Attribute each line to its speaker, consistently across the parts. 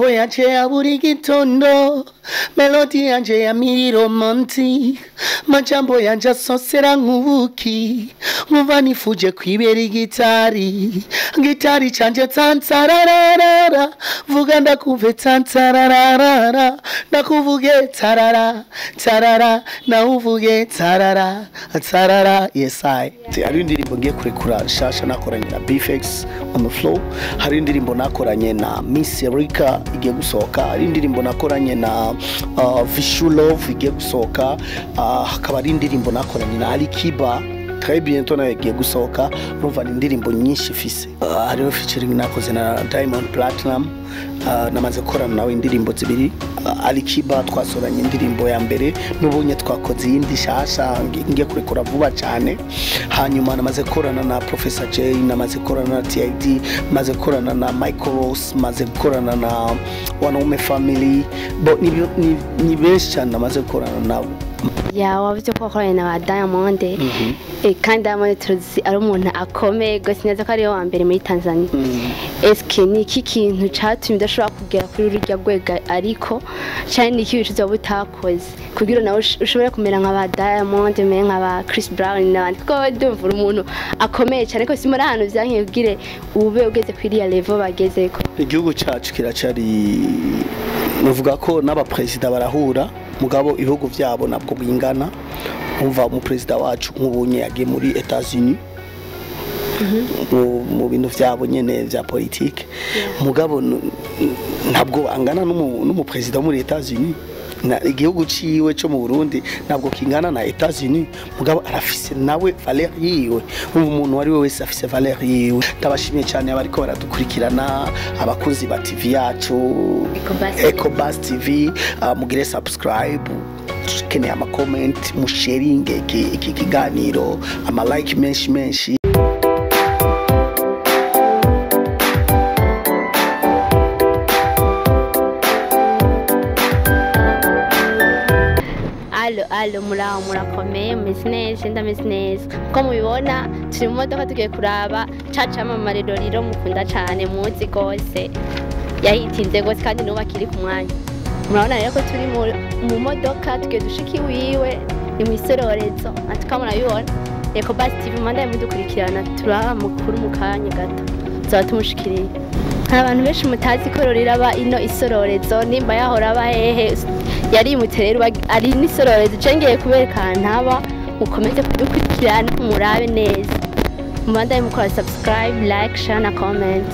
Speaker 1: Majambo yanje ya buri gitondo, melodi yanje ya miromanti, majambo yanje asosera nk'ubuki, nkumva nifuje kwibera igitari, gitari canje tsantsararara, vuga ndakumve tsantsararara, ndakuvuge tarara tarara, nawe uvuge tarara tarara. Yes I. Hari indirimbo ngiye kurekura nshasha nakoranye na Bfx on the floor, hari indirimbo nakoranye na Miss Erika igiye gusohoka, hari indirimbo nakoranye na Vishu Love igiye gusohoka, hakaba ari indirimbo nakoranye na Ali Kiba très bientôt nayo igiye gusohoka. Urumva ni indirimbo nyinshi ifise. Hariho featuring nakoze na Diamond Platinum, namaze gukorana nawe indirimbo zibiri. Ali Kiba twasoranye indirimbo ya mbere, n'ubunye twakoze iyindi shasha ngiye kurekura vuba cyane. Hanyuma namaze gukorana na Professor J, namaze gukorana na TID, maze gukorana na Michael Ross, maze gukorana na Wanaume Family. Bo ni benshi cyane namaze gukorana nabo.
Speaker 2: Ya wavuze ko wakoranye na ba Diamond, kandi Diamond tuzi ari umuntu akomeye gose, neza ko ariwe wa mbere muri Tanzania. Eske ni iki kintu catumye udashobora kugera kuri rurya rwego, ariko canke ni iki wicuza wowe utakoze kugira nawe ushobore kumera nka ba Diamond, umere nka ba Chris Brown n'abandi? Kuko wowe ndumva uri umuntu akomeye cyane ko si muri ahantu vyankiye kugira ube ugeze kuri iriya level bagezeko.
Speaker 1: Igihugu cacu kiracari, nuvuga ko n'abaperezida barahura, mugabo ibihugu vyabo nabwo bingana. Umva umuperezida wacu nk'ubunye yagiye muri Etats-Unis mu bintu vyabo nyene vya politike, mugabo ntabwo angana n'umuperezida wo muri Etats-Unis. Igihugu ciwe cyo mu Burundi ntabwo kingana na Etats-Unis, mugabo arafise nawe valeur yiwe. Umuntu wari we wese afise valeur yiwe. Ndabashimiye cyane abariko baradukurikirana, abakunzi ba TV yacu Ecobus TV, mugire subscribe, keneye ama comment, musharinge iki kiganiro, ama like menshi menshi.
Speaker 2: Allo allo, muraho murakomeye, mumeze neza, ndameze neza. Uko mubibona turi mu modoka tugiye kuraba ca camamare Lolilo mukunda cane, muzi gose, yahitinze gose kandi n'ubu akiri ku mwanya. Murabona rero ko turi mu modoka tugiye dushika iwiwe, ni mw'isororezo antuka murabibona. Ecobus TV mubandanye mudukurikirana, turaba mukuru mu kanya gato tuzaba tumushikiriye. Hari abantu benshi mutazi ko Lolilo aba ino isororezo, nimba yahora aba hehe, yarimutse rero ari n'isororezo. Je ngiye kubereka ahantu aba, mukomeze kudukurikirana murabe neza. Mubandanye mukora subscribe, like, share na comment.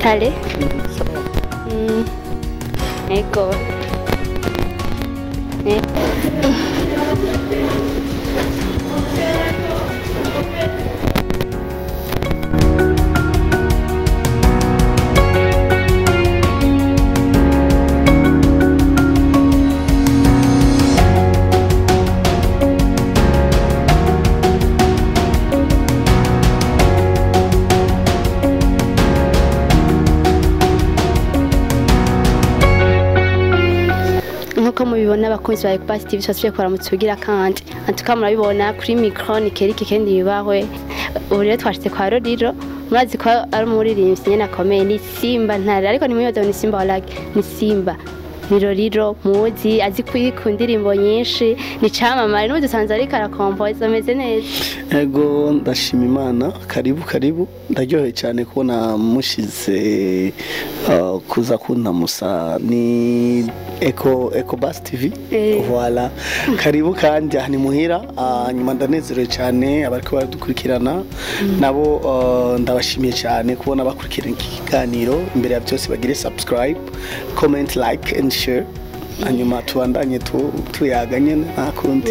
Speaker 2: Tale. Ego. Nkuko mubibona abakunzi ba Ecobus TV twasubiye kubaramutsa ubugira kandi antuka murabibona kuri micro ni Kerike Kendi yubahwe. Ubu rero twashitse kwa Lolilo, murazi ko ari umuririmbyi nyene akomeye, ni Simba ntare, ariko ntimuyoze ni Simba walaki, ni Simba Ni Lolilo muzi azi kuri ku ndirimbo nyinshi, ni camamare n'ubu dusanze ariko arakompoza ameze neza.
Speaker 1: Ego, ndashima Imana. Karibu karibu, ndaryohewe cyane kubona mushize kuza kuntamusa ni Eco Bus TV. Voilà, karibu kandi aha ni muhira. Nyuma ndanezerewe cyane abariko baradukurikirana nabo, ndabashimiye cyane kubona bakurikirana iki kiganiro. Imbere ya byose bagire subscribe, comment, like and share, hanyuma tubandanye tuyaga nyene, nta kundi.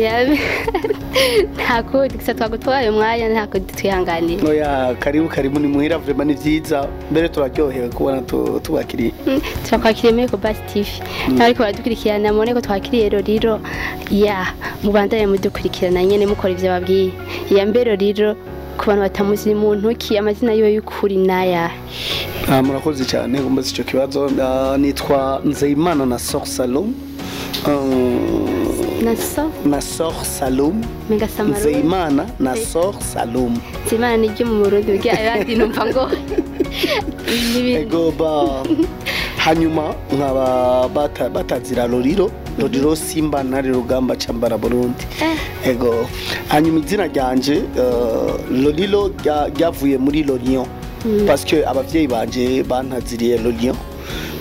Speaker 2: Nta kundi, gusa twagutwaye umwanya, nta kundi, twihanganira.
Speaker 1: Oya, karibu karibu, ni muhira vraiment, ni vyiza mbere, turaryohewe kubona tubakiriye.
Speaker 2: Turakwakiriye muri Ecobus TV n'abariko baradukurikirana, mubone ko twakiriye Lolilo. Ya mubandanye mudukurikirana nyene mukora ivyo babwiye. Ya mbere, Lolilo ku bantu batamuzi ni muntu ki? Amazina yiwe y'ukuri naya?
Speaker 1: Murakoze cyane kumbaza ico kibazo. Nitwa Nzeyimana Nasor Salom.
Speaker 2: Naso?
Speaker 1: Nasor Salom.
Speaker 2: Menga Samaru.
Speaker 1: Nzeyimana Nasor Salom.
Speaker 2: Nzeyimana ni ryo mu Burundi burya, abandi numva ngo n'ibindi.
Speaker 1: Ego ba, hanyuma nkaba batazira Lolilo, Lolilo Simba Ntare Rugamba Cambara Burundi. Ego, hanyuma izina ryanje Lolilo ryavuye muri Le Lion, parce que abavyeyi banje bantaziriye Le Lion,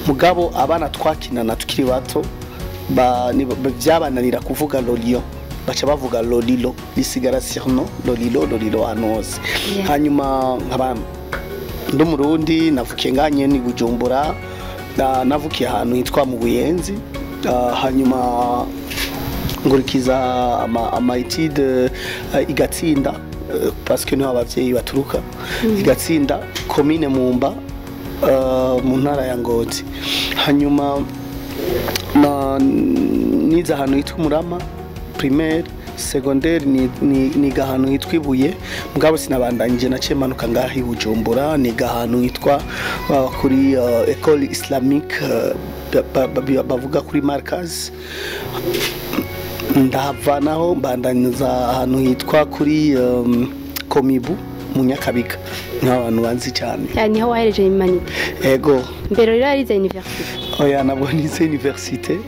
Speaker 1: mugabo abana twakinana tukiri bato vyabananira kuvuga Le Lion, baca bavuga Lolilo, risigara surnom Lolilo, Lolilo ahantu hose. Hanyuma nkaba ndi Umurundi, navukiye nganye ni Bujumbura, navukiye ahantu hitwa mu Buyenzi. Hanyuma ngurikiza ama études igatsinda, parce que niho abavyeyi baturuka, igatsinda commune Mumba, mu ntara ya Ngozi. Hanyuma nize ahantu hitwa Murama primaire, secondaire niga ahantu hitwa Ibuye, mugabo sinabandanyije, naciye manuka ngaha i Bujumbura, niga ahantu hitwa kuri École Islamique, bavuga kuri Markaz. Ndahava naho mbandanyiriza ahantu hitwa kuri Komibu mu Nyakabiga, niho abantu banzi cyane.
Speaker 2: Ya, niho wahereje humanité?
Speaker 1: Ego.
Speaker 2: Mbere rero yarize université?
Speaker 1: Oya, nabwo nize université.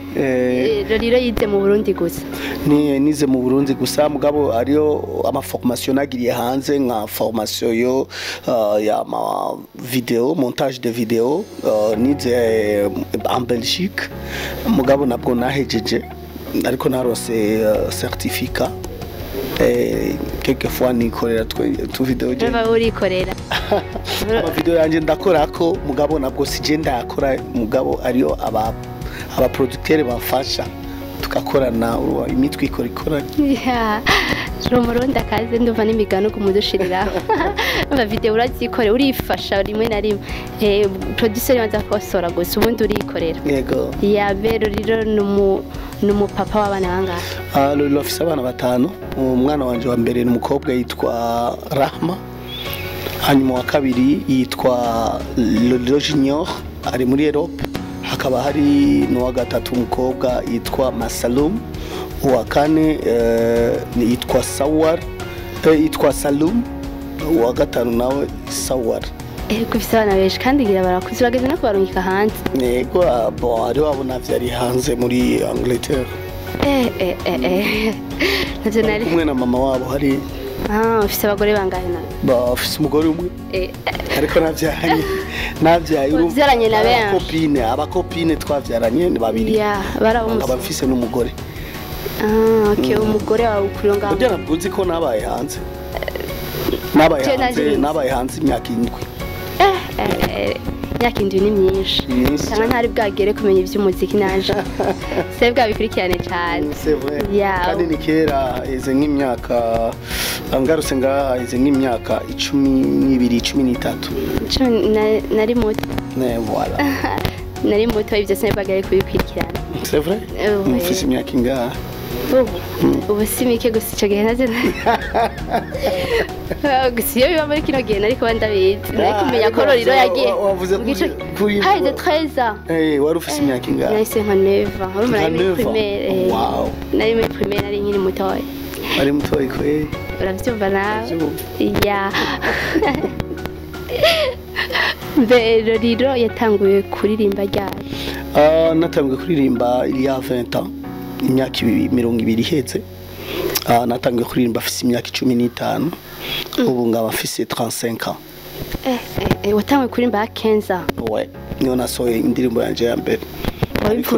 Speaker 2: Rero yize mu Burundi gusa?
Speaker 1: Ni nize mu Burundi gusa, mugabo ariyo ama formation nagiriye hanze, nka formation yo ya ma vidéo, montage de vidéo, nize en Belgique, mugabo nabwo nahejeje, ariko narose certificat. Quelquefois nikorera tu vidéo je.
Speaker 2: Uraba urikorera?
Speaker 1: Ama vidéo yanje ndakorako, mugabo nabwo sije ndakora, mugabo ariyo aba producteur bamfasha tugakorana, urumva imitwe ikora ikoranye.
Speaker 2: Ya, uri Umurundi akaze, ndumva n'imigani kumudushiriraho. Umva, vidéo urazikorera, urifasha rimwe na rimwe. Producer yabanza kosora gusa, ubundi urikorera.
Speaker 1: Yego.
Speaker 2: Ya bero rero ni umupapa w'abana bangahe?
Speaker 1: Lolilo afise abana batanu. Umwana wanje wa mbere ni umukobwa yitwa Rahma, hanyuma wa kabiri yitwa Lolilo Junior ari muri Europe, hakaba hari n'uwa gatatu umukobwa yitwa Masalum, uwa kane yitwa Sawar, yitwa Salum, uwa gatanu nawe Sawar.
Speaker 2: Ufise abana benshi kandi ngira barakuze, urageze no kubarungika hanze?
Speaker 1: Yego, bon, hariho abo navyariye hanze muri Angleterre.
Speaker 2: Navyo nari
Speaker 1: kumwe na mama wabo hari.
Speaker 2: Ah, ufise abagore bangahe nawe?
Speaker 1: Bafise umugore umwe, ariko navyaranye, navyaye urumva.
Speaker 2: Wavyaranye na benshi.
Speaker 1: Aba copines twavyaranye ni babiri.
Speaker 2: Ya, baraba.
Speaker 1: Nkaba mfise n'umugore.
Speaker 2: Ah, okay, umugore wawe ukuriyo ngaho.
Speaker 1: Burya ntabwo uzi ko nabaye hanze, nabaye
Speaker 2: Je
Speaker 1: hanze
Speaker 2: nanje.
Speaker 1: Nabaye hanze imyaka 7.
Speaker 2: Imyaka 7 ni myinshi.
Speaker 1: Myinshi.
Speaker 2: Cyangwa ntari bwagere kumenya iby'umuziki nanje se bwabikurikirane cyane.
Speaker 1: C'est vrai.
Speaker 2: Ya.
Speaker 1: Kandi ni kera, heze nk'imyaka ngarutse ngaha, heze nk'imyaka 12, 13.
Speaker 2: Cumi nari muto.
Speaker 1: Ne voilà.
Speaker 2: Nari muto, ibyo sinari kubikurikirana.
Speaker 1: C'est vrai.
Speaker 2: Ouais.
Speaker 1: Mfise imyaka ingahe?
Speaker 2: Ubu si mike, gusa icyo gihe naze gusa iyo biba muri kino gihe nari kuba ndabizi, nari kumenya ko
Speaker 1: Ariko
Speaker 2: Lolilo yagiye
Speaker 1: wavuze
Speaker 2: mu gice
Speaker 1: kuri
Speaker 2: haheze 13 ans.
Speaker 1: Wari ufise imyaka ingahe?
Speaker 2: Nahise nka 9 ans, urumva nari muri
Speaker 1: Nka 9 ans?
Speaker 2: primaire.
Speaker 1: Wow.
Speaker 2: Nari muri primaire, nari nkiri mutoya.
Speaker 1: Ari mutoyi kweli.
Speaker 2: Urabyumva nawe.
Speaker 1: Ndavyumva.
Speaker 2: Ya. Mbe Lolilo yatanguye kuririmba ryari?
Speaker 1: Natanguye kuririmba il y a 20 ans, imyaka 20 iheze. Natanguye kuririmba afise imyaka 15, ubu ngaba afise 35 ans.
Speaker 2: Watanguye kuririmba à 15 ans?
Speaker 1: Ouais, niyo nasohoye indirimbo yanje ya mbere. Ariko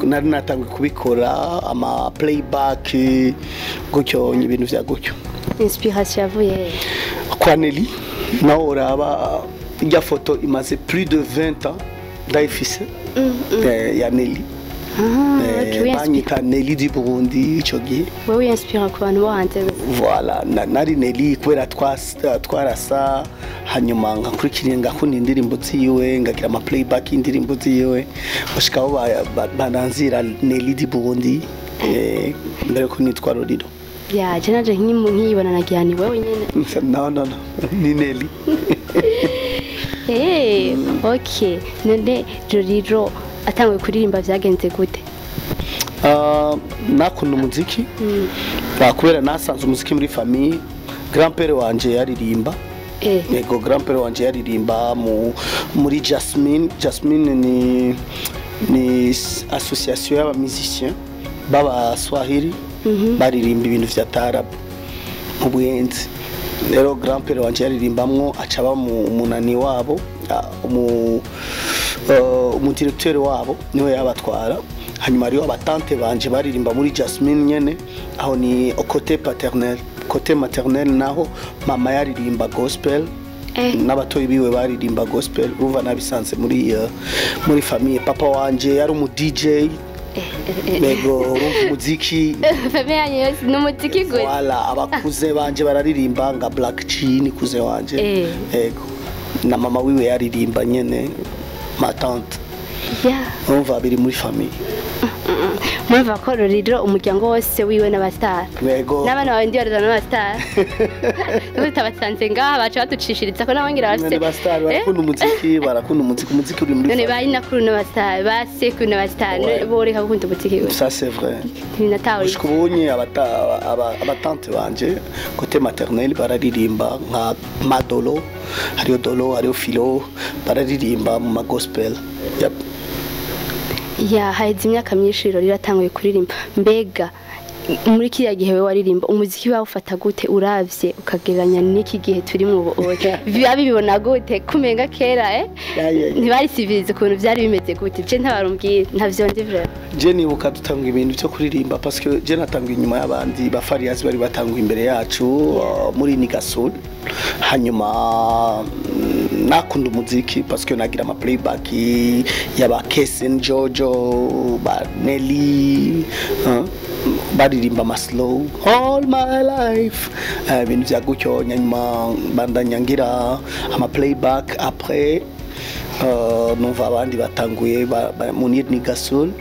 Speaker 1: nari natanguye kubikora ama playback gutyo, ibintu vya gutyo.
Speaker 2: Inspiration yavuye
Speaker 1: kwa Nelly. Nawe uraba irya foto imaze plus de 20 ans ndayifise, ya Nelly. Banyita Nelly du Burundi ico gihe.
Speaker 2: Wewe inspira ku bantu bo hanze?
Speaker 1: Voilà, nari Nelly kubera twarasa, hanyuma ngakurikira, ngakunda indirimbo ziwe, ngagira ama playback y'indirimbo ziwe, gushika aho bananzira Nelly du Burundi, mbere ko nitwa Lolilo.
Speaker 2: Ya, je naje nkiyibona nagira ni wewe nyene.
Speaker 1: No, no, no, ni Nelly.
Speaker 2: Okay, none Lolilo atanguye kuririmba vyagenze gute?
Speaker 1: Nakunda umuziki kubera nasanze umuziki muri famille. Grand-père wanje yaririmba. Yego, grand-père wanje yaririmba muri Jasmine. Jasmine ni association y'aba musiciens baba Swahili, baririmba ibintu vya tarab mu Buyenzi. Rero grand-père wanje yaririmbamwo, aca mu munani wabo, umu directeur wabo niwe yabatwara. Hanyuma hariho abatante banje baririmba muri Jasmine nyene, aho ni côté paternel. Côté maternel naho mama yaririmba gospel, n'abatoyi biwe baririmba gospel. Urumva nabisanze muri famille. Papa wanje yari umu DJ. Yego, urumva umuziki.
Speaker 2: Famille yanyu yose ni umuziki gusa.
Speaker 1: Voilà, abakuze banje bararirimba, nka Black G ni cousin wanje. Yego, na mama wiwe yaririmba nyene, ma tante. Urumva biri muri famille.
Speaker 2: Murumva ko Lolilo umuryango wose wiwe n'abastar.
Speaker 1: Yego.
Speaker 2: N'abana bawe ndibaza n'abastar. N'ubu tabasanze ngaha baca batucishiriza ko nabo ngira bafite.
Speaker 1: None bastar barakunda umuziki, barakunda umuziki, umuziki uri muri
Speaker 2: None
Speaker 1: famille.
Speaker 2: Bari nakuru n'abastar, ba sekuru n'abastar, boreka gukunda umuziki we.
Speaker 1: Ça, c'est vrai.
Speaker 2: Ntinatawe.
Speaker 1: Gushika ubunye abatante banje côté maternel bararirimba, nka Madolo, hariyo Dolo, hariyo Filo, bararirimba mu ma gospel. Yep.
Speaker 2: Ya, haheze imyaka myinshi Lolilo atanguye kuririmba. Mbega muri kiriya gihe we waririmba, umuziki wawe ufata gute uravye ukagereranya n'iki gihe turi mu ubu? Biba bibona gute kumenga kera
Speaker 1: Ya, ya, ya.
Speaker 2: ntibari civilize ukuntu vyari bimeze gute? Je ntabarumbwira, ntavyo nzi vraiment.
Speaker 1: Je nibuka dutanga ibintu byo kuririmba, parce que je natanga inyuma y'abandi ba Farias bari batanga imbere yacu, muri Nigasol. Hanyuma nakunda umuziki parce que nagira ama playback y'aba Kesen Jojo, ba Nelly, baririmba ama slow all my life, ibintu vya gutyo. Nyuma bandanya ngira ama playback. Après numva abandi batanguye Munir Nigasul,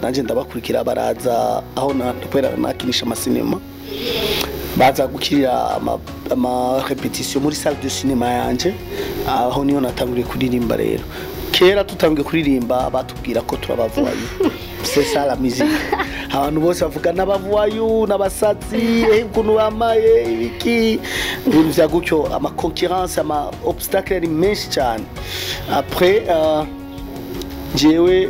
Speaker 1: nanje ndabakurikira. Baraza aho kubera nakinisha amasinema, baza gukirira ama répétition muri salle de cinéma yanje, aho niyo natanguriye kuririmba. Rero kera tutangiye kuririmba batubwira ko turabavoyou. C'est ça la musique, abantu bose bavuga n'abavoyou n'abasazi, ukuntu bamaye ibiki, ibintu vya gutyo. Ama concurrence, ama obstacle ari menshi cyane. Après jewe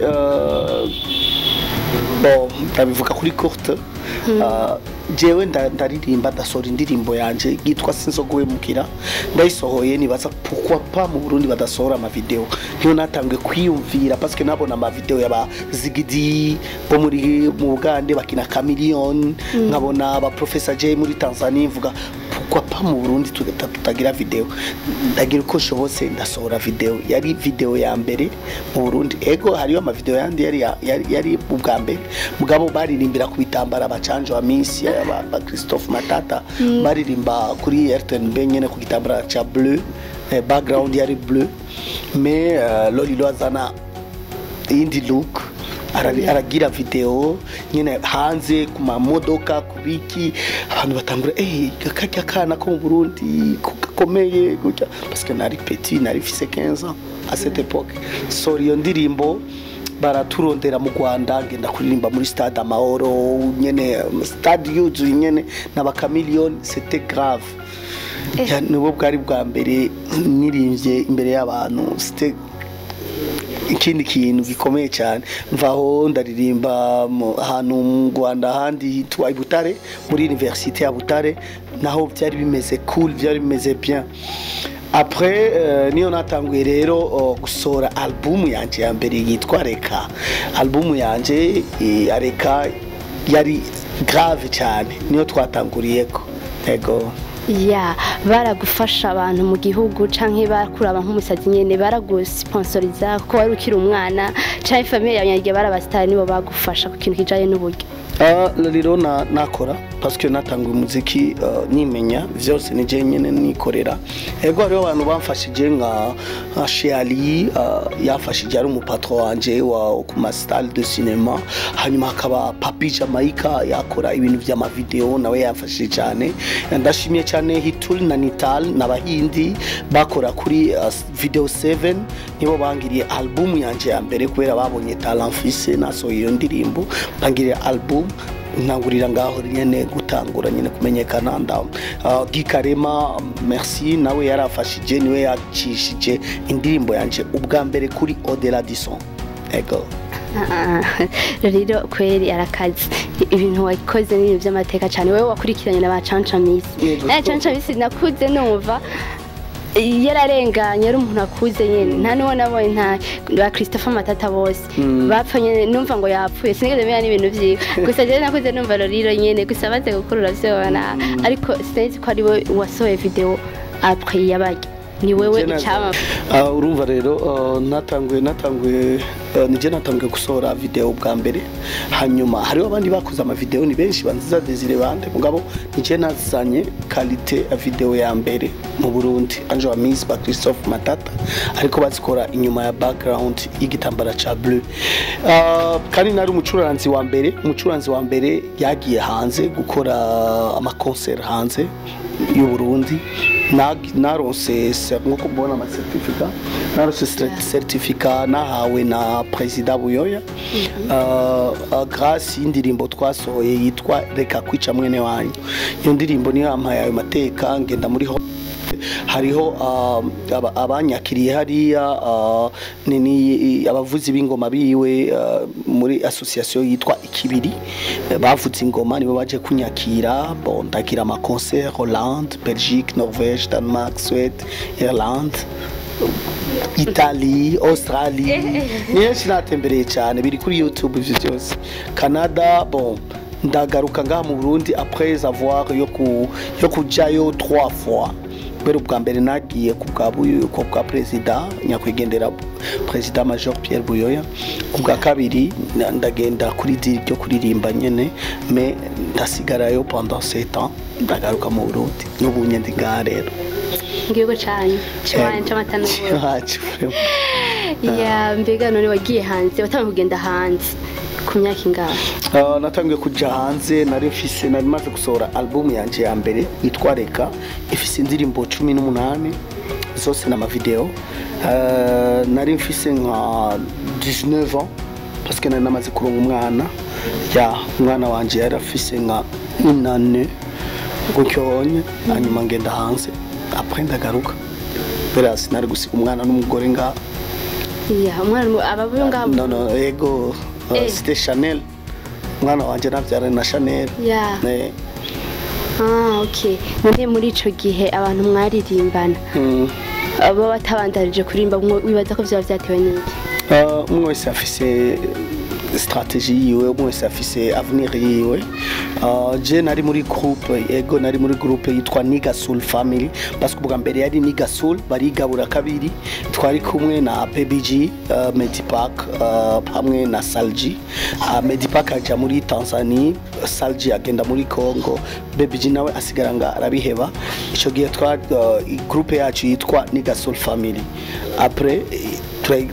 Speaker 1: bon, ndabivuga kuri courte, jewe ndaririmba, ndasohora indirimbo yanje yitwa Sinzoguhemukira. Ndayisohoye, nibaza pourquoi pas mu Burundi badasohora ama video. Niyo natangiye kwiyumvira, parce que nabona ama video y'aba Zigidi bo muri mu Bugande bakina Chameleone, nkabona aba Professor J muri Tanzania, mvuga pourquoi pas mu Burundi tutagira video? Ndagira uko nshobotse ndasohora video, yari video ya mbere mu Burundi. Ego, hariyo ama video yandi yari ubwa mbere, mugabo baririmbira ku bitambara, bacanje wa minsi ba Christophe Matata baririmba kuri RTNB nyene ku gitambara ca bleu, background yari bleu. Mais Lolilo azana iyindi look, aragira video nyene hanze ku mamodoka, ku biki, abantu batangura karya kana ko mu Burundi ko gakomeye gutya, parce que nari petit, nari fise 15 ans à cette époque. So iyo ndirimbo baraturondera mu Rwanda, ngenda kuririmba muri stade Amahoro nyene, stade yuzuye nyene n'aba Chameleone, c'était grave. Ya, nibwo bwari bwa mbere nirimbye imbere y'abantu. C'était ikindi kintu gikomeye cyane. Mvaho ndaririmba ahantu mu Rwanda, ahandi hitwa i Butare, muri université ya Butare, naho byari bimeze cool, byari bimeze bien. Après niyo natanguye rero gusohora album yanje ya mbere yitwa Reka. Album yanje ya Reka yari grave cyane, niyo twatanguriyeko, ego.
Speaker 2: Ya, baragufasha abantu mu gihugu canke bakuraba nk'umusazi nyene, baragusponsoriza kuko wari ukiri umwana, canke famille yawe nyagiye barabasitari nibo bagufasha ku kintu kijanye n'uburyo?
Speaker 1: Rero nakora parce que natanguye umuziki nimenya vyose, ni je nyene nikorera. Ego, hariho abantu bamfashije nka Sheali, yamfashije ari umupatron wanje wa ku ma salle de cinéma. Hanyuma hakaba Papi Jamaica yakora ibintu vy'amavideo, nawe yamfashije cyane. Ndashimiye cyane Hitul na Nital n'abahindi bakora kuri Video 7, nibo bangiriye album yanje ya mbere kubera babonye talent mfise. Nasohoye iyo ndirimbo, bangiriye album, ntangurira ngaho nyene gutangura nyene kumenyekana. Nda Gikarema merci, nawe yarafashije, niwe yacishije indirimbo yanje ubwa mbere kuri Au-delà du son, ego.
Speaker 2: Ah, rero kweri arakazi, ibintu wakoze ni ibintu by'amateka cyane. Wowe wakurikiranye na ba Canca Misi.
Speaker 1: Yego.
Speaker 2: Na Canca Misi nakuze numva yararenganye, ari umuntu akuze nyene, nta n'uwo nabonye, nta ba Christopher Matata bose bapfa nyene numva ngo yapfuye, sinigeze menya n'ibintu vyiwe. Gusa jewe nakuze numva Lolilo nyene gusa, maze gukura uravyibona, ariko sinzi ko ari we wasohoye video après yabarya, ni wewe icama.
Speaker 1: Urumva rero natanguye nije natanguye gusohora video bwa mbere. Hanyuma hariho abandi bakoze amavideo, ni benshi, banziza Desire bande, mugabo nije nazanye qualité ya video ya mbere mu Burundi. Ange wa Miss ba Christophe Matata ariko bazikora inyuma ya background y'igitambara ca bleu. Kandi nari umucuranzi wa mbere yagiye hanze gukora amaconcert hanze y'u Burundi. Naronse nkuko mubona ama certificat, naronse certificat nahawe na Président Buyoya grâce y'indirimbo twasohoye yitwa Reka kwica mwene wanyu. Iyo ndirimbo niyo yampaye ayo mateka. Ngenda muri hariho abanyakiriye hariya, ni abavuzi b'ingoma biwe muri association yitwa Ikibiri. Bavuze ingoma, nibo baje kunyakira. Bon, ndagira ama concert Hollande, Belgique, Norvège, Denmark, Suède, Irlande, Italie, Australie, ni henshi natembereye cyane, biri kuri YouTube ivyo byose, Canada. Bon, ndagaruka ngaha mu Burundi après avoir yo kujayo trois fois, kubera ubwa mbere nagiye ku bwa ku bwa président nyakwigendera, Président Major Pierre Buyoya. Ubwa kabiri ndagenda kuri diri ryo kuririmba nyene, mais ndasigarayo pendant 7 ans, ndagaruka mu Burundi, n'ubu nyene ndi ngaha rero.
Speaker 2: Igihugu canyu ciwanje c'amata n'ubuki.
Speaker 1: Iwacu, vraiment.
Speaker 2: Ya, mbega none wagiye hanze, watangiye kugenda hanze ku myaka ingahe?
Speaker 1: Natangiye kuja hanze nari maze gusohora album yanje ya mbere yitwa Reka, ifise indirimbo 18 zose n'amavideo. Nari mfise nka 19 ans parce que nari namaze kuronka umwana. Ya, umwana wanje yari afise nka 8 gutyo honye. Hanyuma ngenda hanze, après ndagaruka kubera sinari gusiga umwana n'umugore ngaha.
Speaker 2: Ya, umwana aba ngaha?
Speaker 1: No, ego. C'était Chanel, umwana wanje navyaranye na Chanel.
Speaker 2: Ah, okay. None muri ico gihe abantu mwaririmbana abo batabandanije kuririmba, wibaza ko vyoba vyatewe n'iki?
Speaker 1: Umwe wese afise stratégie yiwe, umwe wese afise avenir yiwe. Je nari muri groupe, ego, nari muri groupe yitwa Niga Soul Family, parce que ubwa mbere yari Niga Soul, barigabura kabiri. Twari kumwe na PBG, Medipark, hamwe na Salji. Medipark aja muri Tanzania, Salji agenda muri Congo, BBG nawe asigara nga arabiheba. Ico gihe twa groupe yacu yitwa Niga Soul Family. Après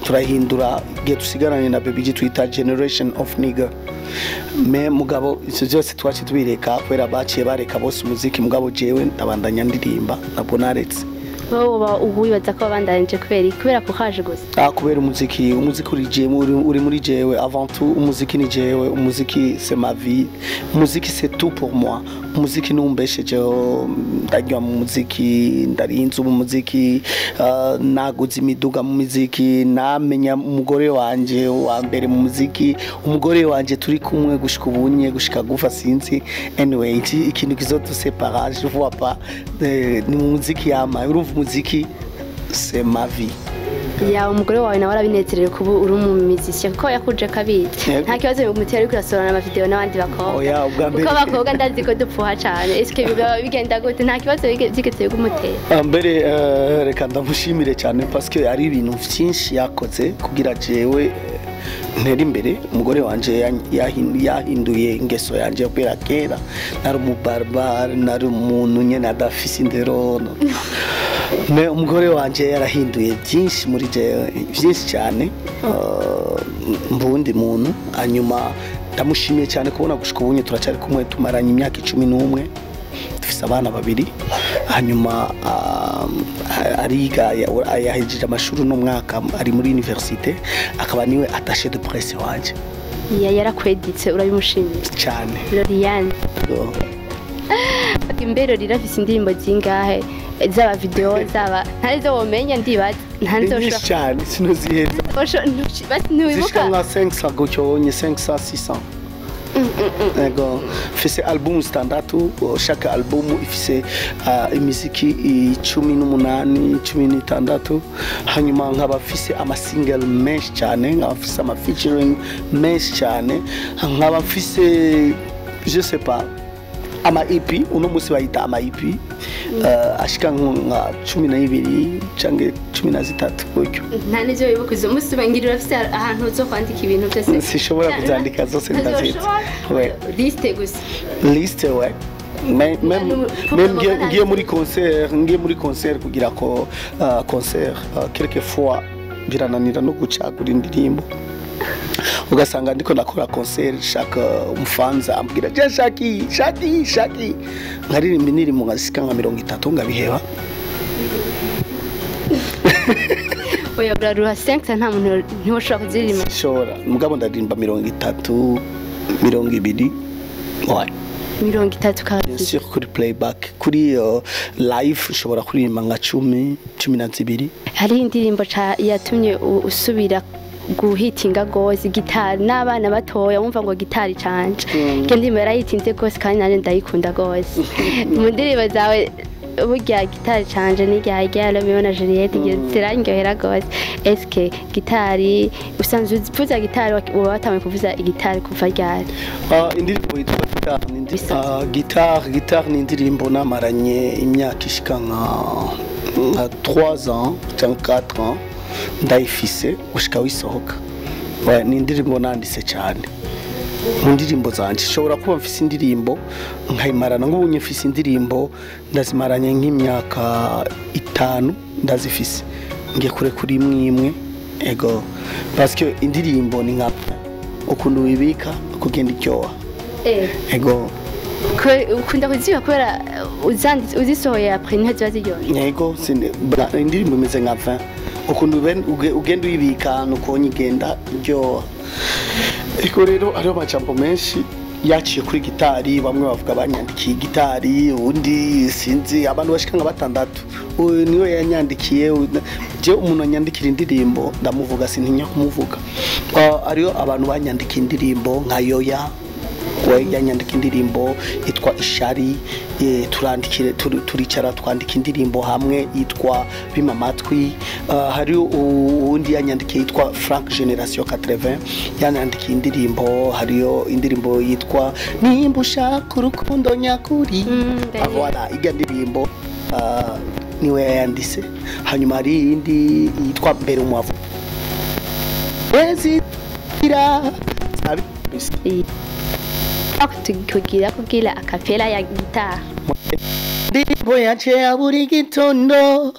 Speaker 1: turahindura igihe tusigaranye na BBG, twita Generation of Nigger. Mais mugabo ivyo byose twaciye tubireka kubera baciye bareka bose umuziki, mugabo jewe ndabandanya ndirimba, ntabwo naretse.
Speaker 2: Wowe uwibaza ko wabandanije kubera iki? Kubera courage gusa?
Speaker 1: Ah, kubera umuziki. Umuziki uri jewe, uri muri jewe. Avant tout, umuziki ni jewe. Umuziki, c'est ma vie. Umuziki, c'est tout pour moi. Umuziki numbeshejeho. Ndarya mu muziki, ndari inzu mu muziki, naguze imiduga mu muziki, namenya umugore wanje wa mbere mu muziki, umugore wanje turi kumwe gushika ubunye, gushika gufa, sinzi. Anyway, ikintu kizodusepara, je vois pas. Ni mu muziki yama. Urumva, umuziki, c'est ma vie.
Speaker 2: Ya, umugore wawe nawe arabinezerewe kuba uri umu musicien, kuko yakuje kabizi?
Speaker 1: Yego.
Speaker 2: Nta kibazo bimutera ariko urasohora amavideo n'abandi bakobwa?
Speaker 1: Oya, ubwa mbere.
Speaker 2: Kuko abakobwa ndazi ko dupfuha cane. Eske biba bigenda gute? Nta kibazo byigeze bigumutera?
Speaker 1: Mbere reka ndamushimire cyane, parce que ari ibintu byinshi yakoze kugira jewe ntere imbere. Umugore wanje yahinduye ingeso yanje. Kubera kera nari umubarbare, nari umuntu nyene adafise indero. Mais umugore wanje yarahinduye byinshi muri jewe, byinshi cyane, mbundi muntu. Hanyuma ndamushimiye cyane kubona gushika ubunye turacyari kumwe, tumaranye imyaka 11, dufise abana babiri. Hanyuma ariga, yahejeje amashuri uno mwaka, ari muri université, akaba niwe attaché de presse wanje.
Speaker 2: Ya, yarakweditse, urabimushimiye?
Speaker 1: Cyane.
Speaker 2: Loriane.
Speaker 1: So,
Speaker 2: imbere rirafise indirimbo zingahe, zaba video, zaba ntarizo womenya? Ndibaza nta nizo.
Speaker 1: Ni nyinshi cyane, sinoziheza.
Speaker 2: Basi ntiwibuka?
Speaker 1: Zishika nka 500 gutyo wonye, 500, 600. Ego, mfise album zitandatu. Chaque album ifise imiziki 18, 16. Hanyuma nkaba mfise ama single menshi cyane, nkaba mfise ama featuring menshi cyane, nkaba mfise, je sais pas, ama EP, uno musi bayita ama EP, ashika nka 12 canke 13 gutyo.
Speaker 2: Nta n'ivyo wibuka izo musi bangira? Urafise ahantu uzo kwandika ibintu byose?
Speaker 1: Sinshobora kuzandika zose, ndazizi. Ouais.
Speaker 2: Liste gusa?
Speaker 1: Liste, ouais. Mais même même ngiye muri concert, ngiye muri concert kugira ko concert, quelquefois birananira no gucagura indirimbo. Ugasanga ndiko ndakora concert, shaka umufanza ambwira je shaki shaki shaki, nkaririmba indirimbo nkazishika nka 30, ngabiheba.
Speaker 2: Oya, uraruha. 5 nta muntu, ntiwoshobora kuziririmba.
Speaker 1: Sinshobora, mugabo ndaririmba 30, 20, ouais.
Speaker 2: 30
Speaker 1: Bien
Speaker 2: kazi?
Speaker 1: sûr, kuri playback. Kuri live ushobora kuririmba nka 10, 12.
Speaker 2: Hariho indirimbo yatumye usubira guhitinga gose, gitari, n'abana batoya wumva ngo gitari canje. Iyo ndirimbo yarahitinze gose kandi nanjye ndayikunda gose mu ndirimbo zawe. Burya gitari canje n'irya rya Romeo na Juliet zirandyohera gose. Eske gitari, usanzwe uvuza gitari? Uba watanguye kuvuza igitari kuva ryari?
Speaker 1: Indirimbo yitwa Guitar ni Guitar ni indirimbo namaranye imyaka ishika nka 3 ans cyangwa 4 ans ndayifise gushika wisohoka. Ouais, ni indirimbo nanditse cyane. Mu ndirimbo zanje nshobora kuba mfise indirimbo nkayimarana, nk'ubu mfise indirimbo ndazimaranye nk'imyaka 5 ndazifise, ngiye kure kuri imwe imwe. Ego, parce que indirimbo ni nka ukuntu wibika kugenda iryoha. Ego.
Speaker 2: Ukunda kuziba kubera uzanditse, uzisohoye après niho ziba ziryoshe?
Speaker 1: Ego, indirimbo imeze nka vin, ukuntu ugenda uyibika nuko igenda iryoha. Ego, rero hariho amajambo menshi yaciye kuri gitari. Bamwe bavuga banyandikiye gitari, undi sinzi, abantu bashika nka batandatu, uyu niwe yanyandikiye. Je umuntu anyandikira indirimbo ndamuvuga, sintinya kumuvuga. Hariho abantu banyandikiye indirimbo nka Yoya, we yanyandika indirimbo yitwa Ishari, turandikire, turicara twandika indirimbo hamwe yitwa Bima Amatwi. Hari uwundi yanyandikiye yitwa Frank Generation 80, yanyandikiye indirimbo. Hariyo indirimbo yitwa Nimba Ushaka Urukundo Nyakuri.
Speaker 2: Ndayizi.
Speaker 1: Voilà, irya ndirimbo niwe yayanditse. Hanyuma hari iyindi yitwa Mbere Umwavu Ezira.
Speaker 2: Kugira a cappella ya gitari.
Speaker 1: Ndirimbo yanje ya buri gitondo,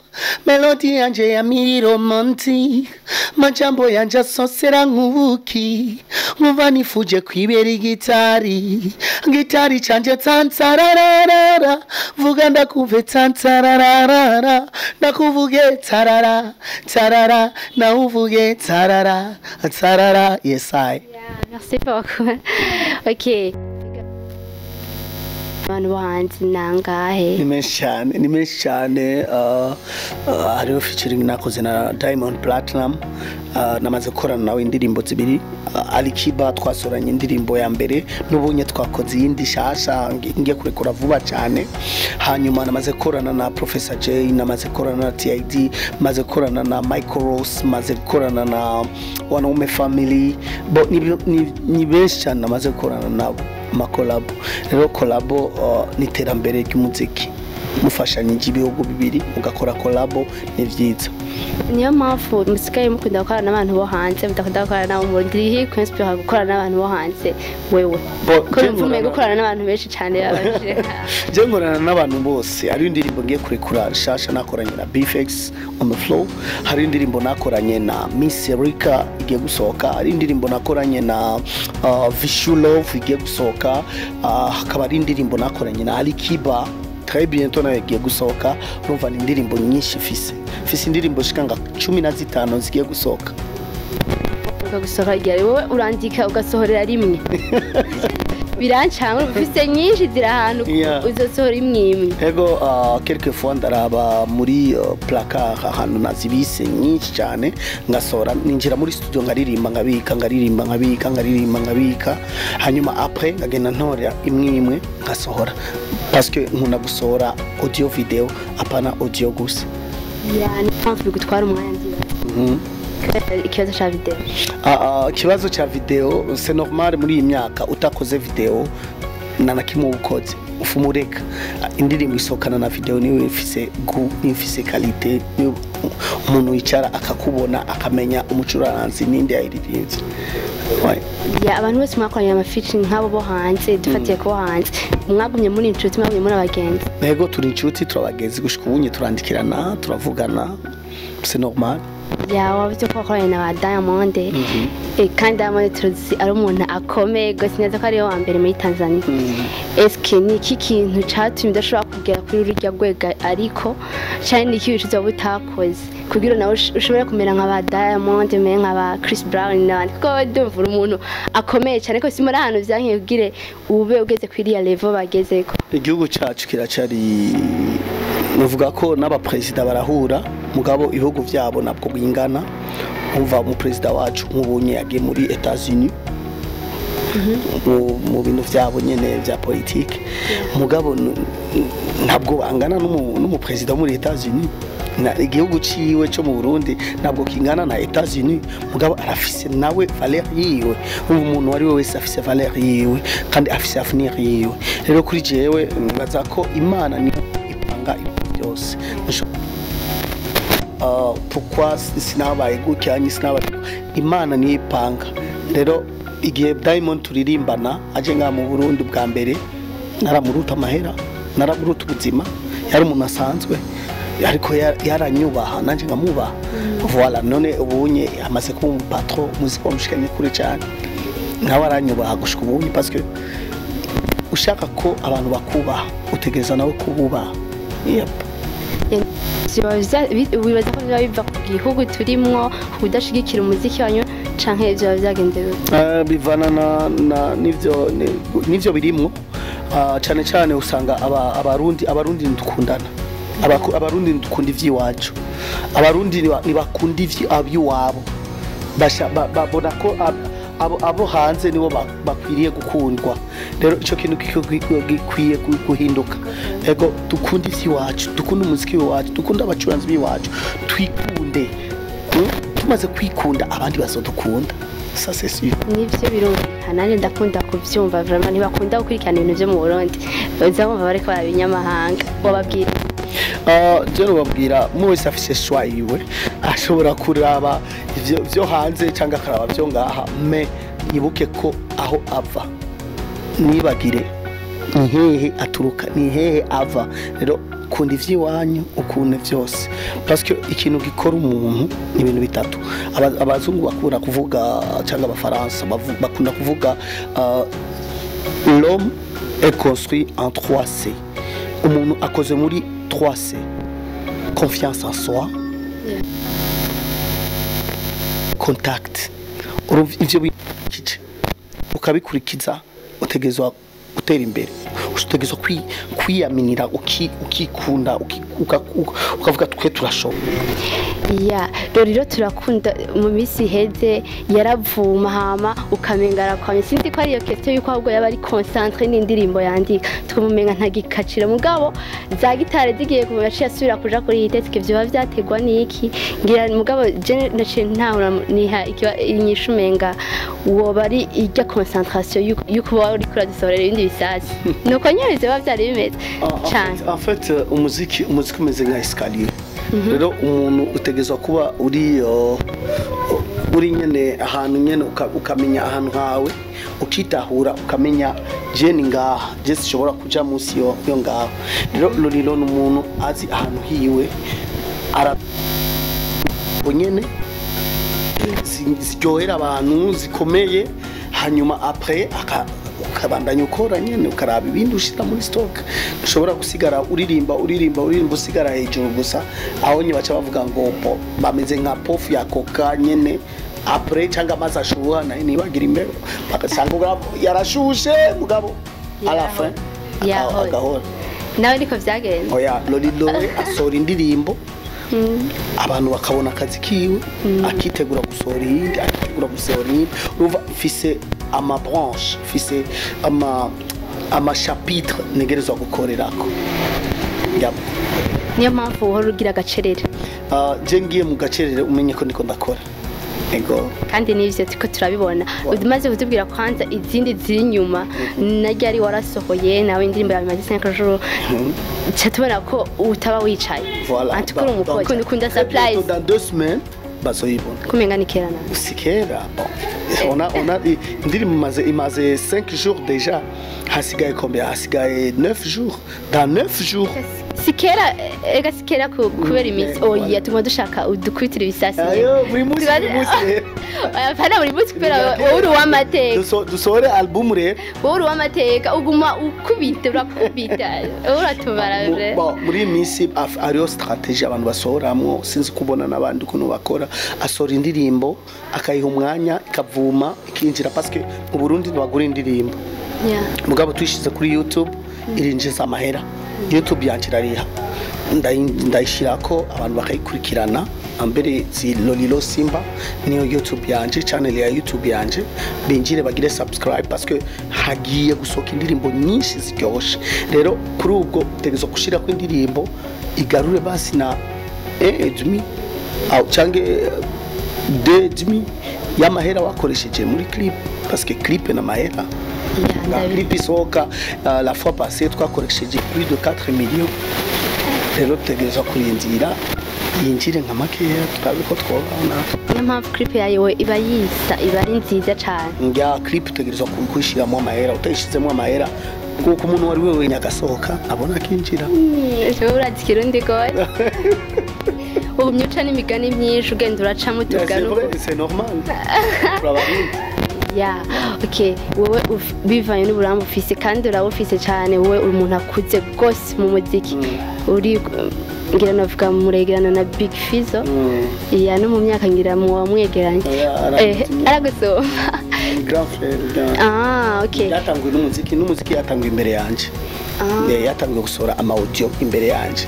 Speaker 1: melodi yanje ya miromanti, majambo yanje asosera nk'ubuki, nkuva nifuje kwibera igitari, gitari canje tsantsararara, vuga ndakumve tsantsararara, ndakuvuge tsarara tsarara, nawe uvuge tsarara tsarara. Yes I.
Speaker 2: Yeah, merci beaucoup. Ok, abantu bo hanze nangahe?
Speaker 1: Ni menshi cyane, ni menshi cyane. Hariho featuring nakoze na Diamond Platinum, namaze gukorana nawe indirimbo zibiri. Alikiba twasoranye indirimbo ya mbere, n'ubunye twakoze iyindi shasha ngiye kurekura vuba cyane. Hanyuma namaze gukorana na Professor J, namaze gukorana na TID, maze gukorana na Michael Ross, maze gukorana na Wanaume Family. Bo ni benshi cyane namaze gukorana nabo amakolabo. Rero kolabo ni iterambere ry'umuziki, mufashanyije ibihugu bibiri mugakora kolabo, ni vyiza.
Speaker 2: Niyo mpamvu musigaye mukunda gukorana n'abantu bo hanze, mudakunda gukorana n'abo mu Burundi? Irihe kwinspira gukorana n'abantu bo hanze wewe?
Speaker 1: Bo,
Speaker 2: ko
Speaker 1: je
Speaker 2: mvume
Speaker 1: nkorana-
Speaker 2: gukorana n'abantu benshi cyane babajije.
Speaker 1: Je nkorana n'abantu bose. Hariho indirimbo ngiye kurekura nshasha nakoranye na Bfx on the floor, hari indirimbo nakoranye na Miss Erika igiye gusohoka, hari indirimbo nakoranye na Vishu Love igiye gusohoka, hakaba hari indirimbo nakoranye na Ali Kiba très bientôt nayo igiye gusohoka. Urumva ni indirimbo nyinshi mfise indirimbo zishika nka 15 zigiye gusohoka.
Speaker 2: Ukagusohora igihe wowe urandika ugasohorera rimwe, birancanga. Urumva ufise nyinshi ziri ahantu, uzosohora imwe imwe?
Speaker 1: Ego, quelquefois ndaraba muri placard ahantu nazibise nyinshi cyane, ngasohora, ninjira muri studio nkaririmba nkabika, nkaririmba nkabika, nkaririmba nkabika, hanyuma après nkagenda ntora imwe imwe nkasohora, parce que nkunda gusohora audio video, apana audio gusa.
Speaker 2: Ya, niyo mpamvu bigutwara umwanya nziza ikibazo ca video.
Speaker 1: Ikibazo cha video, c'est normal, muri iyi myaka utakoze video na na kimwe ukoze ufumureka. Indirimbo isohokana na video, niyo ifise goût, niyo ifise qualité, niyo umuntu yicara akakubona akamenya umucuraranzi ninde yayiririmbye. Ouais.
Speaker 2: Ya, abantu bose mwakoranye ama featuring nk'abo bo hanze, dufatiye ko hanze, mwagumye muri inshuti, mwagumye muri abagenzi?
Speaker 1: Ego, turi inshuti, turabagenzi gushika ubunye, turandikirana, turavugana, c'est normal.
Speaker 2: Ya, wavuze ko wakoranye na ba Diamond. Kandi Diamond tuzi ari umuntu akomeye gose, neza ko ariwe wa mbere muri Tanzania. Eske ni iki kintu catumye udashobora kugera kuri rurya rwego, ariko canke ni iki wicuza wowe utakoze kugira nawe ushobore kumera nka ba Diamond, umere nka ba Chris Brown n'abandi? Kuko wowe ndumva uri umuntu akomeye cyane, ko si muri ahantu vyankiye kugira ube ugeze kuri iriya level bagezeko.
Speaker 1: Igihugu cyacu kiracari, nuvuga ko n'abaperezida barahura, mugabo ibihugu byabo ntabwo bingana. Umva, umuperezida wacu nk'ubunye yagiye muri Etats-Unis mu bintu byabo nyene bya politike, mugabo ntabwo bangana n'umuperezida wo muri Etats-Unis. Igihugu ciwe cyo mu Burundi ntabwo kingana na Etats-Unis, mugabo arafise nawe valeur yiwe. Ubu umuntu wari we wese afise valeur yiwe kandi afise avenir yiwe. Rero kuri jewe nibaza ko Imana niyo ipanga ibintu byose. Pourquoi sinabaye gutya, sinabaye, Imana niyo ipanga. Rero igihe Diamond turirimbana aje ngaha mu Burundi bwa mbere, naramuruta amahera, naramuruta ubuzima, yari umuntu asanzwe, ariko yaranyubaha nanjye nkamubaha. Voilà, none ubunye amaze kuba umupatro, umuziki wamushikanye kure cyane, nawe aranyubaha gushika ubunye, parce que ushaka ko abantu bakubaha utegereza nawe kububaha. Yep.
Speaker 2: Wibaza ko biba biva ku gihugu turimwo, ku kudashigikira umuziki wanyu, canke vyoba vyagenze gute?
Speaker 1: Bivana na n'ivyo birimwo. Cane cane usanga abarundi ntidukundana. Abarundi ntidukunda ivy'iwacu, Abarundi ntibakunda aby'iwabo. Babona ko abo hanze nibo bakwiriye gukundwa. Rero ico kintu gikwiye guhinduka. Ego, dukunda ivy'iwacu, dukunda umuziki w'iwacu, dukunda abacuranzi b'iwacu, twikunde. Tumaze kwikunda abandi bazodukunda, ça c'est sûr.
Speaker 2: Nivyo, birumvikana, nanjye ndakunda kuvyumva. Vraiment ntibakunda gukurikirana ibintu vyo mu Burundi, baza bumva bariko barabinyamahanga. Wababwira?
Speaker 1: Je nobabwira, umwe wese afise choix yiwe, ashobora kuraba ivyo vyo hanze cyangwa akaraba vyo ngaha, mais yibuke ko aho ava, nibagire. Ni hehe aturuka, ni hehe ava? Rero kunda ivy'iwanyu, ukunde vyose, parce que ikintu gikora umuntu ni ibintu bitatu. Abazungu bakunda kuvuga, cyangwa abafaransa bakunda kuvuga, l'homme est construit en 3 C. Umuntu akoze muri 3 C: confiance en soi, contact. Urumva ivyo bikije ukabikurikiza, utegerezwa gutera imbere, utegerezwa kwiyaminira, ukikunda, ukavuga twe turashoboye.
Speaker 2: Ya, rero turakunda mu minsi iheze yaravuma, hama ukamenga arakwamye. Sinzi ko ariyo question yuko ahubwo yaba ari concentré n'indirimbo yandika, tukamumenga ntagikacira. Mugabo za gitare zigiye ku yaciye asubira kuja kuri iyi test, ivyo biba vyategwa n'iki ngira? Mugabo je naciye ntahura niha inyishu, umenga woba ari irya concentration yuko uba uriko uradusohorera ibindi bisasi, nuko nyene ivyo biba vyari bimeze cane.
Speaker 1: En fait, umuziki umeze nka escalier. Rero umuntu utegerezwa kuba uri nyene ahantu nyene, ukamenya ahantu hawe, ukitahura, ukamenya je ni ngaha, je sishobora kuja munsi yo ngaho. Rero Lolilo ni umuntu azi ahantu hiwe, ara nyene ziryohera abantu, zikomeye. Hanyuma après ukabandanya ukora nyene, ukaraba ibindi ushira muri stock. Ushobora gusigara uririmba, uririmba, uririmba, usigara hejuru gusa. Aho nye baca bavuga ngo po bameze nka pofu ya coca nyene après, cyangwa amazi ashuha nayo nibagira imbeho, bagasanga yarashushe, mugabo à la fin
Speaker 2: Yahora.
Speaker 1: agahora.
Speaker 2: Nawe niko vyagenze?
Speaker 1: Oya, Lolilo we asohora indirimbo, abantu bakabona akazi kiwe, akitegura gusohora iyindi, akitegura gusohora iyindi. Urumva mfise ama branche, mfise ama chapitre ntegerezwa gukorerako. Yep.
Speaker 2: Niyo mpamvu uhora ugira agacerere?
Speaker 1: Je ngiye mu gacerere umenye ko ndiko ndakora, ego.
Speaker 2: Kandi n'ivyo turiko turabibona. Umaze kutubwira kwanza izindi ziri inyuma, na ryari warasohoye nawe indirimbo yawe imaze 5 jours, ca tubona ko utaba wicaye.
Speaker 1: Voilà.
Speaker 2: Anti ko uri umukozi
Speaker 1: Donc,
Speaker 2: ukunda surprise.
Speaker 1: Dans 2 semaines bazoyibona.
Speaker 2: Kumenga ni kera nawe.
Speaker 1: Si kera. Bon, on a indirimbo imaze 5 jours déjà. Hasigaye combien? Hasigaye 9 jours. Dans 9 jours.
Speaker 2: Si kera ega, si kera kubera iminsi. Oya, tuguma dushaka udukubitira ibisasi.
Speaker 1: Ayo buri munsi, buri munsi rero.
Speaker 2: Oya, pana buri munsi, kubera wowe uri uw'amateka.
Speaker 1: Dusohore album rero.
Speaker 2: Wowe uri uw'amateka, uguma ukubita, urakubita, wowe uratumara.
Speaker 1: Bon, muri iyi minsi hariho stratégie abantu basohoramwo, sinzi kubona n'abandi ukuntu bakora. Asohora indirimbo, akayiha umwanya, ikavuma, ikinjira, parce que mu Burundi ntibagura indirimbo. Mugabo tuyishize kuri YouTube irinjiza amahera. YouTube yanje irariha. Ndayishirako abantu bakayikurikirana. Ambere zi Lolilo Simba niyo YouTube yanje, channel ya YouTube yanje. Binjire bagire subscribe, parce que hagiye gusohoka indirimbo nyinshi ziryoshe. Rero kuri ubwo utegerezwa gushirako indirimbo igarure basi na 1,5 au canke 2,5 y'amahera wakoresheje muri clip, parce que clip na mahera. La clip isohoka, la fois passée twakoresheje plus de 4 millions. Rero tutegerezwa kurindira yinjire nka makeya, turabe ko twobana.
Speaker 2: Niyo mpamvu clip yawe iba yisa, iba ari nziza cane.
Speaker 1: Njya clip utegerezwa kuyishyiramo amahera. Utayishizemo amahera, kuko umuntu uwo ari we wenyine agasohoka abona akinjira.
Speaker 2: Ejo urazi ikirundi gose, ugumye uca n'imigani myinshi, ugenda uracamo
Speaker 1: C'est
Speaker 2: utugani.
Speaker 1: vrai, c'est normal, turabarundi.
Speaker 2: Ya, okay. Wowe bivanye n'uburambe ufise, kandi urabufise cyane, wowe uri umuntu akuze rwose mu muziki, uri ngira navuga muregerana na Big Fizzo. Ya, no mu myaka ngira muba mwegeranye.
Speaker 1: Oya,
Speaker 2: aragusumba.
Speaker 1: Grand frère,
Speaker 2: Ah, okay.
Speaker 1: Yatanguye n'umuziki yatanguye imbere yanje. Yatanguye gusohora ama audio imbere yanje.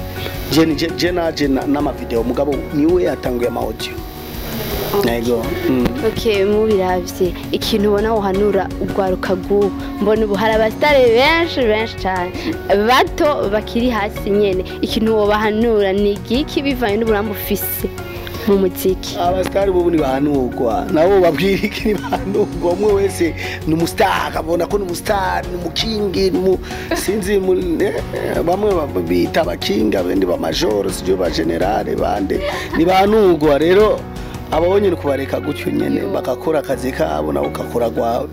Speaker 1: Je naje n'ama video, mugabo niwe yatanguye ama audio. Yego.
Speaker 2: Okay, mubiravye, ikintu ubona wohanura urwaruka rw'ubu, mbona ubu hari abasitari benshi benshi cyane bato bakiri hasi nyene, ikintu wobahanura ni igiki bivanye n'uburambe ufise mu muziki?
Speaker 1: Abasitari bubu ntibahanurwa, nabo babwira iki? Ntibahanurwa. Umwe wese ni umusitari, akabona ko ni umusitari, ni umukingi, ni sinzi bamwe bita abakingi, abandi bamajoro, sibyo, ba général bande. Ntibahanurwa. Rero abo nyine kubareka gutyo nyene, bagakora akazi kabo, nawe ugakora rwawe.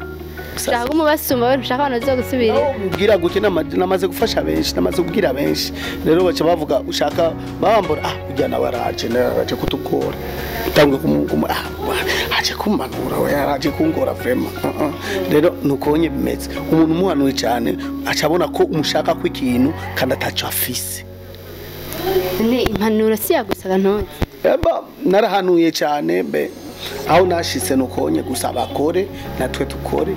Speaker 2: Ushaka umubasumba we, ntushaka abantu bazogusubirira.
Speaker 1: Ubwira gute? Namaze gufasha benshi, namaze kubwira benshi, rero baca bavuga ushaka bambura, ah, ujya nawe araje, nawe araje kutugora, utangwe aje kumanura, we araje kungora vraiment. Rero nuko nye bimeze, umuntu umuhanuye cyane aca abona ko umushaka ko ikintu kandi ataco afise.
Speaker 2: Ne impanuro si yagusaga ntuzi.
Speaker 1: Eba, narahanuye cyane be aho nashitse nuko nye gusa bakore natwe tukore,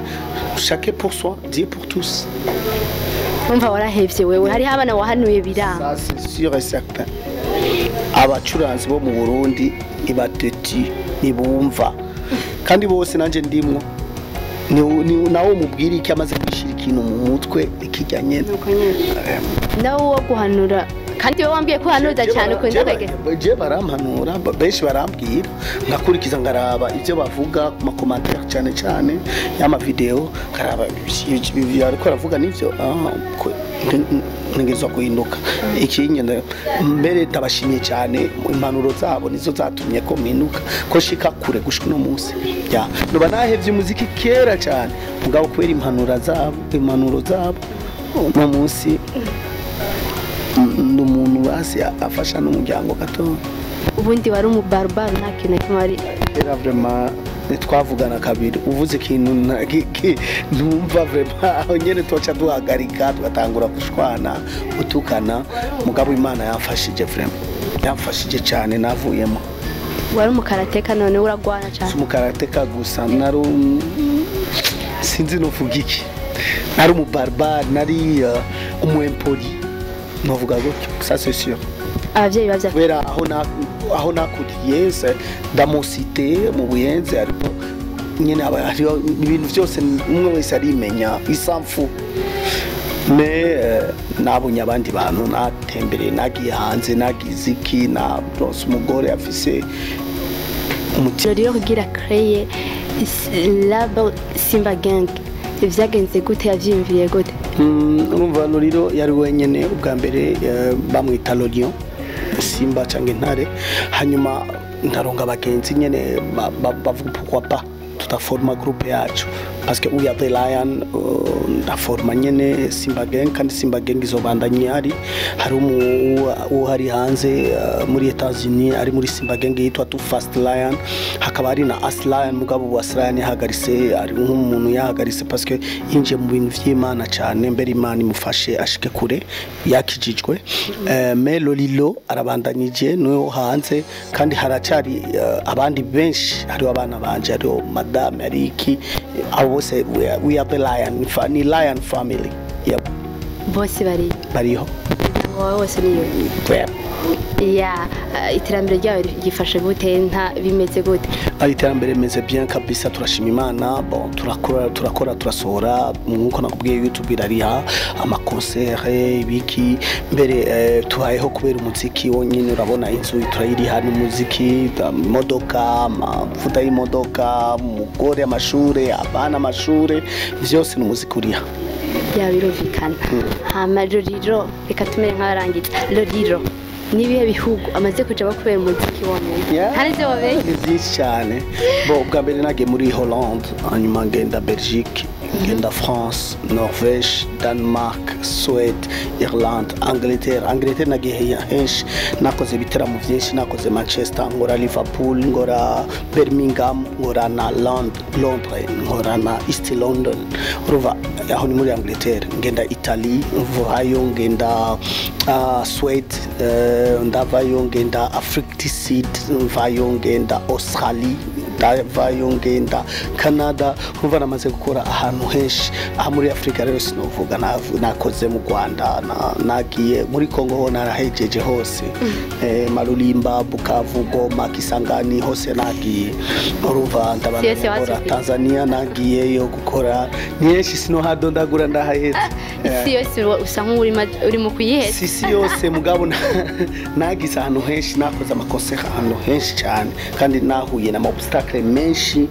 Speaker 1: chacun pour soi, Dieu pour tous.
Speaker 2: Umva, warahevye wewe, hariho abana wahanuye biranga.
Speaker 1: Ça c'est sûr et certain. Abacuranzi bo mu Burundi ni bateti, ntibumva, kandi bose nanje ndimwo. Ni nawo mubwira iki amaze kwishira ikintu mu mutwe ikijya nyene.
Speaker 2: Nuko nyene nawe wo guhanura, kandi wowe wambwiye ko uhanuza cyane, ukunda kwegera.
Speaker 1: Je barampanura, benshi barambwira nkakurikiza, ngaraba ibyo bavuga ku ma commentaires, cyane cyane y'ama vidéo, ngaraba ibyo ariko aravuga nivyo, ntegerezwa guhinduka ikinyene. Mbere ndabashimiye cyane, impanuro zabo nizo zatumye ko mpinduka, ko shika kure gushika uno munsi. Ya noba nahevye umuziki kera cyane, mugabo kubera impanuro zabo uno munsi ni umuntu basi afasha n'umuryango gato.
Speaker 2: Ubundi wari umubarubaro, nta kintu na kimwe wari.
Speaker 1: Era vraiment ntitwavugana kabiri, uvuze ikintu ntumva vraiment, aho nyene twoca duhagarika tugatangura gushwana, utukana. Mugabo Imana yamfashije, vraiment yamfashije cyane, navuyemo.
Speaker 2: Wari umukarateka, none uragwana cyane.
Speaker 1: Si umukarateka gusa, nari sinzi novuga iki, nari umubarbare, nari umu impoli, novuga gutyo, ça c'est sûr.
Speaker 2: Abavyeyi bavya
Speaker 1: Kubera aho nakuriye ndamusite mu Buyenzi, ariko nyine haba hariho ibintu byose, umwe wese arimenya isamfu. Me nabonye abandi bantu, natembereye, nagiye hanze, nagize iki, naronse umugore afise umutima.
Speaker 2: Rero kugira créer label Simba Gang vyagenze gute? Yavyiyumviriye gute?
Speaker 1: Urumva Loriro yari wenyene ubwa mbere, bamwita Lorion, Simba cyangwa intare. Hanyuma ndaronga abagenzi nyene bavuga pourquoi pas tutaforma groupe yacu, parce que we are the lion. Ndaforma nyene Simba Gang, kandi Simba Gang izobandanya ihari. Hari uhari hanze, muri Etats-Unis, ari muri Simba Gang, yitwa Too Fast Lion. Hakaba hari na As Lion, mugabo ubu As Lion yahagaritse, ari nk'umuntu yahagaritse parce que yinjiye mu bintu vy'Imana cyane. Mbere Imana imufashe ashike kure, yakijijwe. Mais Lolilo arabandanyije niyo hanze, kandi haracari abandi benshi, hariho abana banje, hariho madame, hari iki, abo bose we are the lion, ni lion family, yep.
Speaker 2: Bose bari
Speaker 1: Bariho.
Speaker 2: Umuryango wawe wose niyo.
Speaker 1: Yep.
Speaker 2: Ya iterambere ryawe ryifashe gute? Nta bimeze gute?
Speaker 1: Ari iterambere rimeze bien kabisa, turashima Imana. Bon, turakora, turakora, turasohora, nkuko nakubwiye, YouTube irariha, ama concert, ibiki. Mbere tubayeho kubera umuziki wonyine. Urabona inzu turayiriha n'umuziki, imodoka, amavuta y'imodoka, umugore amashure, abana amashure, vyose ni umuziki uriha.
Speaker 2: Ya, birumvikana. Hama Lolilo, reka tumere nk'abarangiza. Lolilo n'ibihe bihugu amaze kuja kubera umuziki wonyine?
Speaker 1: Yeah.
Speaker 2: Nta n'ivyo wamenye?
Speaker 1: Ni byinshi cyane. Bo ubwa mbere nagiye muri Hollande, hanyuma ngenda Belgique, ngenda France, Norvège, Denmark, Suède, Irlande, Angleterre. Angleterre nagiye henshi, nakoze ibiteramo byinshi, nakoze Manchester, ngora Liverpool, ngora Birmingham, ngora na Londres, ngora na East London. Urumva aho ni muri Angleterre. Ngenda Italy, mvayo ngenda Suède, ndavayo ngenda Afrique du Sud, mvayo ngenda Australie, ndavayo ngenda Canada. Urumva namaze gukora ahantu henshi aha muri Afrika. Rero sinovuga, nakoze mu Rwanda, nagiye muri Congo, ho narahejeje hose, Marulimba, Bukavu, Goma, Kisangani, hose nagiye. Urumva
Speaker 2: Si yose
Speaker 1: ndabana
Speaker 2: wasubiye.
Speaker 1: Tanzania nagiyeyo gukora, ni henshi, sinohadondagura ndahaheze.
Speaker 2: Isi yose usa nk'urima uri mu kuyiheza.
Speaker 1: Si isi yose, mugabo nagize ahantu henshi, nakoze ama concert ahantu henshi cyane, kandi nahuye na obstacle. obstacle menshi,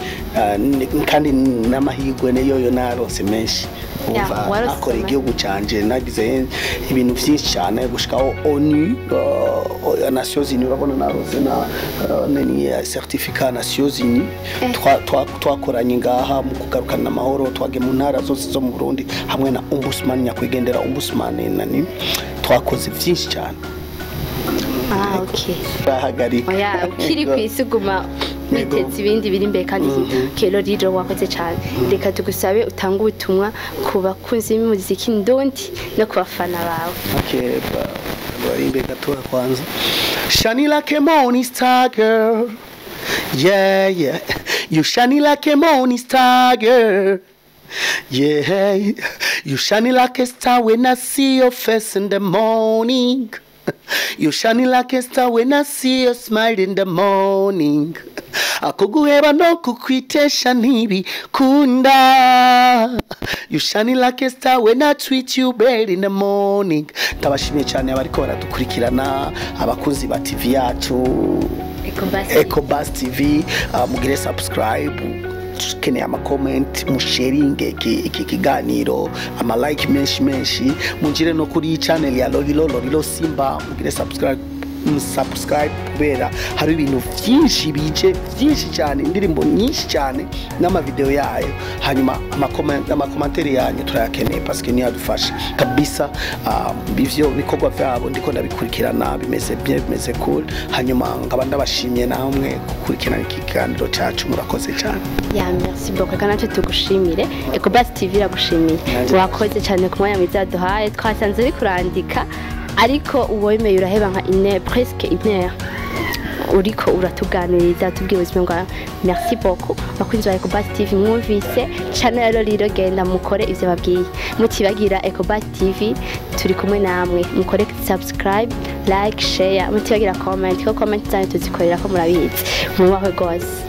Speaker 1: kandi n'amahirwe niyo yo naronse menshi.
Speaker 2: Ya,
Speaker 1: Umva,
Speaker 2: warose
Speaker 1: nakora igihugu canje, nagize ibintu vyinshi cyane gushikaho ONU, Nations Unies, urabona narose na nini ya certificat Nations Unies. Twakoranye ngaha mu kugarukana amahoro, twagiye mu ntara zose zo mu Burundi hamwe na ombudsman, nyakwigendera ombudsman nani, twakoze vyinshi cyane.
Speaker 2: Ah, okay.
Speaker 1: Bahagarika.
Speaker 2: Oya, ukiri ku isi guma
Speaker 1: Yego.
Speaker 2: witeze ibindi biri imbere kandi kero rero wakoze cyane. Reka tugusabe utange ubutumwa ku bakunzi b'umuziki ndundi no ku bafana bawe.
Speaker 1: Okay, barimbe gatoya kwanza. Shine like a morning star, girl. Yeah. You shine like a morning star, girl. Yeah, you shine like a star when I see your face in the morning. You shine like a star when I see you smile in the morning. Akuguheba no kukwitesha ntibikunda. You shine like a star when I treat you bed in the morning. Ndabashimiye cyane abariko baradukurikirana, abakunzi ba TV yacu
Speaker 2: Ecobus.
Speaker 1: Ecobus TV, mugire subscribe, keneye ama comment, musharinge iki kiganiro, ama like menshi menshi, munjire no kuri channel ya Lolilo, Lolilo Simba, mugire subscribe, subscribe, kubera hari ibintu byinshi bije byinshi cyane, indirimbo nyinshi cyane n'amavideo yayo. Hanyuma ama commentaire yanyu turayakeneye parce que niyo adufasha kabisa. Ivyo bikorwa vyabo ndiko ndabikurikirana, bimeze bien, bimeze cool. Hanyuma nkaba ndabashimiye namwe gukurikirana iki kiganiro cacu, murakoze cyane.
Speaker 2: Ya, merci beaucoup. Reka natwe tugushimire. Ecobus TV iragushimiye.
Speaker 1: Nanjye.
Speaker 2: Wakoze cyane ku mwanya mwiza waduhaye. Twasanze uri kurandika, ariko uwemeye uraheba nka une presque une heure uriko uratuganiriza, tubwiye ubuzima bwawe. Merci beaucoup. Bakunzi ba Ecobus TV, mwumvise channel rero rero, genda mukore ivyo babwiye, mutibagira Ecobus TV turi kumwe namwe. Mukore subscribe, like, share, mutibagira comment, ko comment zanyu tuzikorera ko murabizi. Mwubahwe rwose.